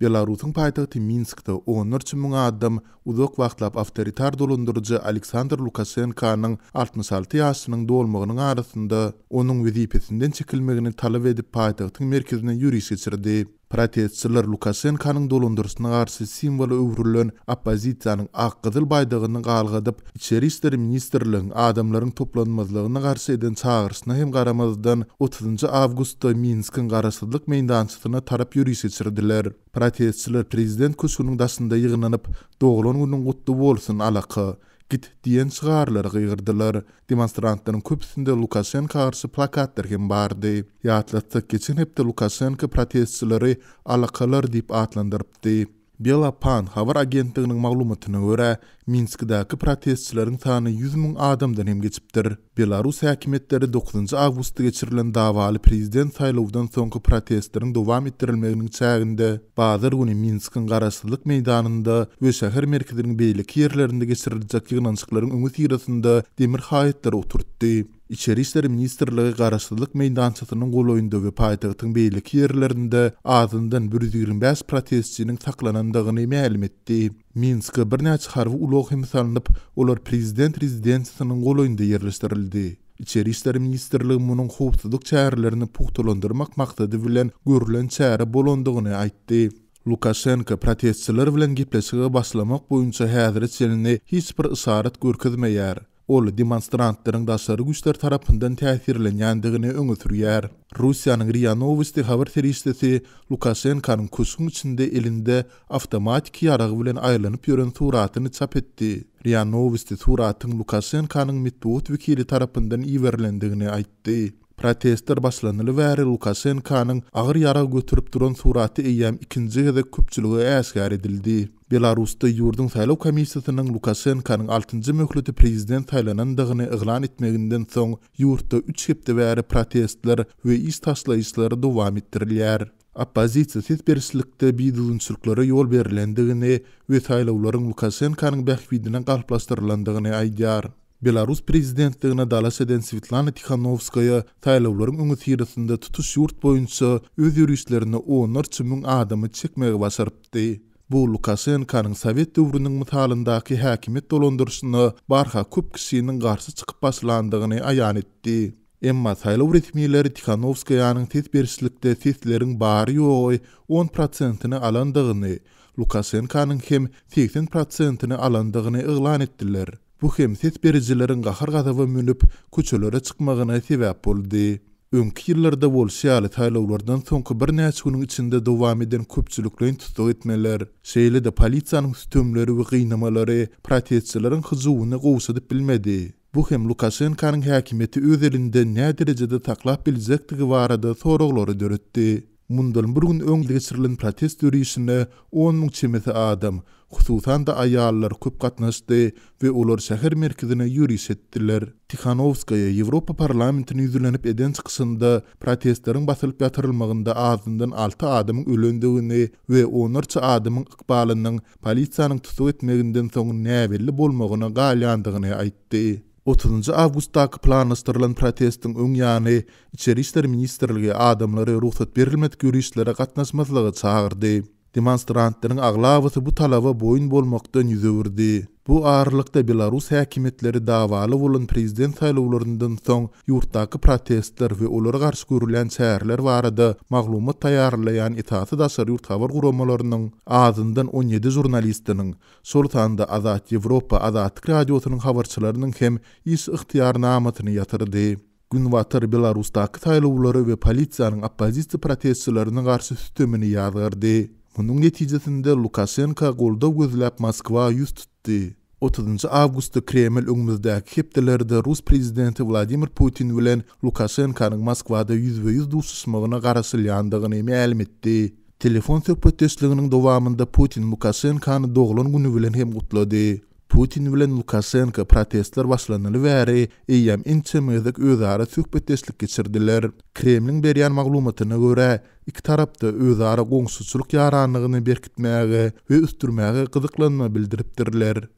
Belarusyň paýtagty Minskde onlarça müň adam uzak wagtlap awtoritar dolandyryjy Aleksandr Lukaşenkanyň 66 ýaşynyň dolmagynyň arasynda onuň wezipesinden çekilmegini talap edip paýtagtyň merkezine ýöriş geçirdi. Protestçiler Lukaşenkanyň dolandyryşyna garşy simwola öwrülen oppozisiýanyň ak-gyzyl baýdagyny galgadyp, Içeri işler ministrligiň adamlaryň toplanmazlygyna garşy eden çagyryşyna hem garamazdan, otuzynjy awgustda Minskiň Garaşsyzlyk meýdançasyna tarap ýöriş geçirdiler. Protestçiler prezident köşgüniň daşynda ýygnanyp, Doglan günüň gutly bolsun, alaka! Git! diýen şygarlary gygyrdylar. Demonstrantlaryň köpüsinde Lukaşenka garşy plakatlar hem bardy. Ýatlatsak, geçen hepde Lukaşenko protestçileri alakalar diýip atlandyrypdy. Belapan habar agentliginiň maglumatyna görä, Minskidäki protestçileriň sany 100 müň adamdan hem geçipdir. Belarus häkimiýetleri dokuzynjy awgustda geçirilen dawaly prezident saýlawdan soňky protestleriň dowam etdirilmeginiň çäginde bazar güni Minskiň Garaşsyzlyk meýdanynda we şäher merkeziniň beýleki ýerlerinde geçiriljek ýygnanyşyklaryň öňüsyrasynda demir haýatlary oturtdy. Içeri işler ministrligi Garaşsyzlyk meýdançasynyň golaýynda we paýtagtyň beýleki ýerlerinde azyndan 125 protestçiniň saklanandygyny mälim etdi. Minske birnäçe harby ulag hem salnyp, olar prezident rezidensiýasynyň golaýynda ýerleşdirildi. Içeri işler ministrligi munuň howpsuzlyk çärelerini pugtalandyrmak maksady bilen görlen çäre bolandygyny aýtdy. Lukaşenko protestçiler bilen gepleşige başlamak boýunça häzire çenli hiç bir yşarat görkezmeýär. Ol demonstrantlaryň daşary güýçler tarapyndan täsirlenýändigini öňe sürýär. Russiýanyň RIA Nowosti habar serişdesi Lukaşenkanyň köşgüň içinde elinde awtomatiki ýaragy bilen aýlanyp ýören suratyny çap etdi. RIA Nowosti suratyň Lukaşenkanyň metbugat wekili tarapyndan iberilendigini aýtdy. Protestler başlanaly bäri Lukaşenkanyň agyr ýarag göterip duran suraty eýýäm ikinji gezek köpçülige äşgär edildi. Belarusda ýurduň saýlaw komissiýasynyň Lukaşenkanyň altynjy möhlete prezident saýlanandygyny yglan etmeginden soň ýurtda üç hepde bäri protestler we iş taşlaýyşlar dowam etdirilýär. Oppozisiýa ses berişlikde bidüzgünçiliklere ýol berlendigini we saýlawlaryň Lukaşenkanyň bähbidine galplaşdyrylandygyny aýdýar. Belarus prezidentligine dalaş eden Swetlana Tihanowskaýa saýlawlaryň öňüsyrasynda tutuş ýurt boýunça öz ýörişlerine onlarça müň adamy çekmegi başarypdy. Bu Lukaşenkanyň sowet döwrüniň mysalyndaky häkimiýet dolandyryşyna barha köp kişiniň garşy çykyp başlandygyny aýan etdi. Emma saýlaw resmileri Tihanowskaýanyň ses berişlikde sesleriň bary-ýogy on prosentini alandygyny, Lukaşenkanyň hem 80 prosentini alandygyny yglan etdiler. Bu hem ses berijileriň gahar-gazaba münüp, köçelere çykmagyna sebäp boldy. Öňki ýyllarda bolşy ýaly, saýlawlardan soňky birnäçe günüň içinde dowam eden köpçülikleýin tussag etmeler, şeýle-de polisiýanyň sütemleri we gynamalary protestçileriň hyjuwyny gowşadyp bilmedi. Bu hem Lukaşenkanyň häkimiýeti öz elinde näderejede saklap biljekdigi barada soraglary döretdi. Mundan bir gün öň geçirilen protest ýörişine on müň çemesi adam, hususan-da aýallar köp gatnaşdy we olar şäher merkezine ýöriş etdiler. Tihanowskaýa Ýewropa Parlamentine ýüzlenip eden çykyşynda protestleriň basylyp ýatyrylmagynda azyndan alty adamyň ölendigini we onlarça adamyň ykbalynyň polisiýanyň tussag etmeginden soň näbelli bolmagyna galýandygyny aýtdy. Otuzynjy awgustdaky planlaşdyrylan protestiň öň ýany Içeri işler ministrligi adamlary rugsat berilmedik ýörişlere gatnaşmazlyga çagyrdy. Demonstrantlaryň aglabasy bu talaba boýun bolmakdan ýüz öwürdi. Bu aralykda belarus häkimiýetleri dawaly bolan prezident saýlawlaryndan soň ýurtdaky protestler we olara garşy görülýän çäreler barada maglumat taýýarlaýan esasy daşary ýurt habar guramalarynyň azyndan 17 žurnalistiniň, şol sanda Azat Ýewropa, Azatlyk Radiosynyň habarçylarynyň hem iş ygtyýarnamasyny ýatyrdy. Günbatar Belarusdaky saýlawlary we polisiýanyň oppozisiýa protestçilerine garşy sütemini ýazgardy. Munuň netijesinde Lukaşenka goldaw gözläp Moskwa ýüz tutdy. Otuzynjy awgustda Kreml öňümizdäki hepdelerde rus prezidenti Wladimir Putin bilen Lukaşenkanyň Moskwada ýüzbe-ýüz duşuşmagyna garaşylýandygyny mälim etdi. Telefon söhbetdeşliginiň dowamynda Putin Lukaşenkany doglan güni bilen hem gutlady. Putin bilen Lukaşenko protestler başlanaly bäri eýýäm ençeme gezek özara söhbetdeşlik geçirdiler. Kremliň berýän maglumatyna görä, iki tarap-da özara goňşuçylyk ýaranlygyny berkitmäge we ösdürmäge gyzyklanma bildiripdirler.